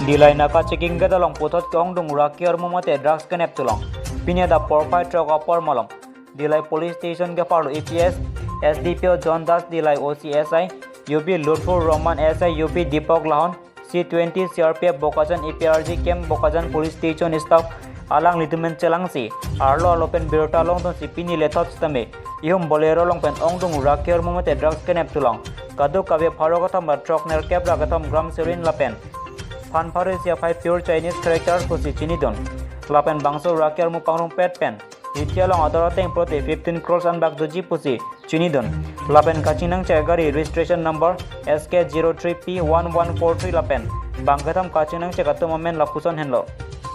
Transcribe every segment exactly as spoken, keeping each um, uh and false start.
Dillai naka checking gate along puthot ke-ongdung raki armu mate drugs kenep thu long. Pini adap porphai throk apor malom Dillai Police Station kepharlo A P S S D P O John Das Dillai, O C S I U P Lutfur Rahman, S I U P Deepak Lahon, C twenty C R P F Bokajan, A P R G camp Bokajan Police Station staff alanglitum pen chelangsi arlo arlo pen birta longdunsi pini lethot sitame ihum Bolero along pen ongdung raki armu mate drugs kenep thu long. Kadokave pharo kethom ra throk nerkep ra kethom gram heroin lapen phan pharo isi aphai pure Chinese character pusi chinidun. Lapen bangso raki armu pangrumpet pen hithi along ador ateng pulote fifteen crores anbak doji pusi chinidun. Lapen kachingnangchek gari registration number S K zero three P one one four three lapen bang kethom kachingnangchek atum amen lapuson henlo: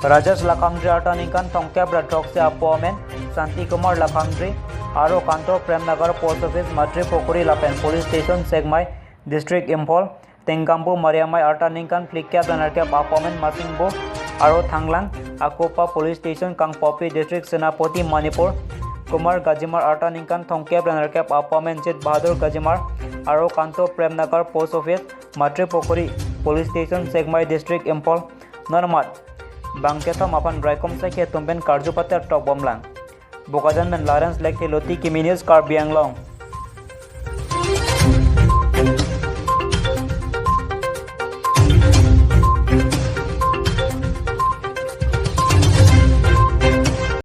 Rajesh Lakhamdri, arta ningkan thomkep ra throksi apo amen Santi Kumar Lakhamdri, aro kantor Premnagar Post Office, Matripukhuri lapen Police Station, Sekmai District, Imphal, Tengkampu Mariamai, arta ningkan phlikep ra nerkep apo amen Masingbo aro Thanglang Akopa Police Station, Kangpokpi District, Senapati Manipur, Kumar Gajimar, arta ningkan thomkep ra nerkep apo amen Jit Bahadur Gajimar, aro kantor Premnagar Post Office, Matripukhuri Police Station, Sekmai District, Imphal. Non amat bang kethom aphan raikom sakhi atum pen karju pater tokbomlang. Bokajan pen Lawrence Lekthe, Loti Kimi News, Karbi Anglong.